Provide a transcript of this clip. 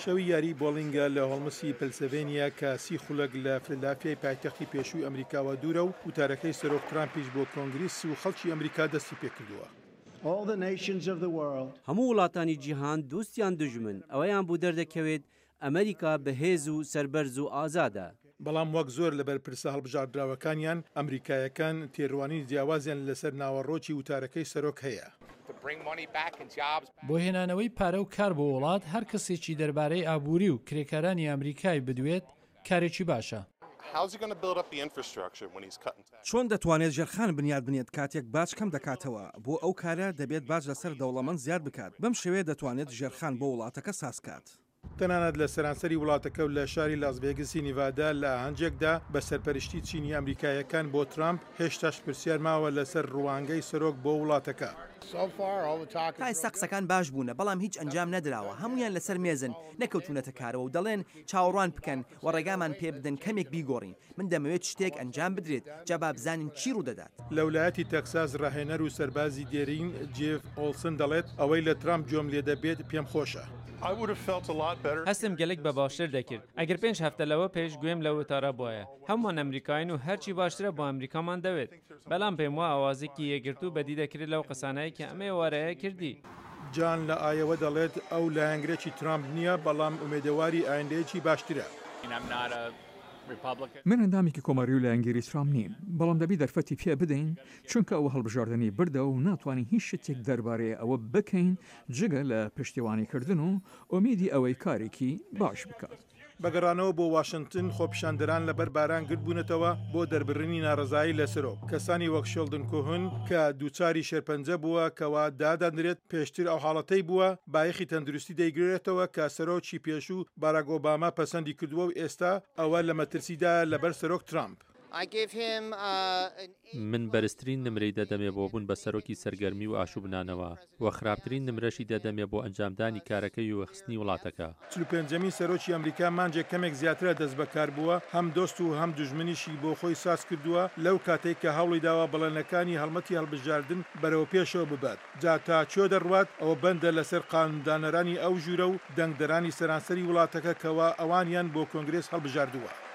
شەوی یاریی بۆڵینگە لە هۆڵمسی پەنسلڤێنیا کە 30 خولەک لە فلادلافیای پایتەختی پێشووی ئەمریکاوە دوورە و وتارەکەی سەرۆک ترامپیش بۆ کۆنگریس و خەڵکی ئەمریکا دەستی پێکردووە. هەموو وڵاتانی جیهان دۆست یان دوژمن ئەوەیان بۆ دەردەکەوێت ئەمریکا بەهێز و سەربەرز و ئازادە. بەڵام وەک زۆر لە بەرپرسە هەڵبژاردراوەکانیان، ئەمریکایەکان تێروانینی جیاوازیان لەسەر ناوەڕۆکی وتارەکەی سەرۆک هەیە. بۆ هێنانەوەی پارە و کار بۆ وڵات، هەر کەسێکی دەربارەی ئابووری و کرێکارانی ئەمریکای بدوێت، کارێکی باشە. چۆن دەتوانێت ژێرخان بنیات بنێت کاتێک باج کەم دەکاتەوە؟ بۆ ئەو کارە دەبێت باج لەسەر دەوڵەمەند زیاد بکات، بەم شێوەیە دەتوانێت ژێرخان بۆ وڵاتەکە ساز کات. تەنانەت لە سەرانسەری وڵاتەکە و لە شاری لاس ڤێگەسی نیڤادا لە ئاهەنگێکدا بە سەرپەرشتی چینی ئەمریکاییەکان بۆ ترامپ، هێشتاش پرسیار ماوە لەسەر ڕوانگەی سەرۆک بۆ وڵاتەکە. تا ئێستا قسەکان باش بوونە، بەڵام هیچ ئەنجام نەدراوە، هەموویان لەسەر مێزن، نەکەوتوونەتە کارەوە و دەڵێن چاوەڕوان بکەن و ڕێگامان پێبدەن کەمێک بیگۆڕین. من دەمەوێت شتێک ئەنجام بدرێت، جا با بزانین چی ڕوودەدات. لە ولایەتی تەکساس ڕاهێنەر و سەربازی دێرین جێف ئۆڵسن دەڵێت، ئەوەی لە ترامپ گوێم لێدەبێت پێم خۆشە. هەستم گەلێک بە باشتر دەکرد ئەگەر پێنج هەفتە لەوە پێش گوێم لەو وتارە بوایە. هەموومان ئەمریکایین و هەرچی باشترە بۆ ئەمریکامان دەوێت. بەلام پێم وا ئاوازێکی یەکگرتوو بەدی دەکرێت لەو قسانەی کە ئەم ئێوارەیە کردی. جان لە ئایەوە دەڵێت، ئەو لایەنگرێکی ترامپ نییە، بەڵام ئومێدەواری ئایندەیەکی باشترە. من ئەندامێکی کۆماری و لایەنگیری ترامپ نیم، بەڵام دەبی دەرفەتی پێ بدەین، چونکە ئەوە هەڵبژاردنی بردەوە و ناتوانین هیچ شتێک دەربارەی ئەوە بکەین جگە لە پشتیوانیکردن و ئومێدی ئەوەی کارێکی باش بکات. بە گەڕانەوە بۆ واشنتن، خۆپیشاندەران لەبەر باران گردبوونەتەوە بۆ دەربڕینی ناڕەزایی لە سەرۆک. کەسانی وەک شێڵدن کوهن کە دووچاری شێرپەنجە بووە کە وا دادەنرێت پێشتر ئەو حاڵەتەی بووە، بایەخی تەندروستی دەیگرێتەوە کە سەرۆکی پێشوو باراک ئۆباما پەسەندی کردووە و ئێستا ئەوە لە مەترسیدایە لەبەر سەرۆک ترامپ. من بەرزترین نمرەی دەدەمێ بۆ بوون بە سەرۆکی سەرگەرمی و ئاشوبنانەوە، وە خراپترین نمرەشی دەدەمێ بۆ ئەنجامدانی کارەکەی و خستنی وڵاتەکە. 45مین سەرۆکی ئەمریکا مانگێک کەمێک زیاترە دەستبەکاربووە، هەم دۆست و هەم دوژمنیشی بۆ خۆی سازکردووە لەو کاتەی کە هەوڵیداوە بەڵێنەکانی هەڵمەتی هەڵبژاردن بەرەو پێشەوە ببات. جا تا کوێ دەڕوات ئەوە بەندە لەسەر قانوندانەرانی ئەو ژوورە و دەنگدەرانی سەرانسەری وڵاتەکە کەوا ئەوانیان بۆ کۆنگرێس هەڵبژاردووە.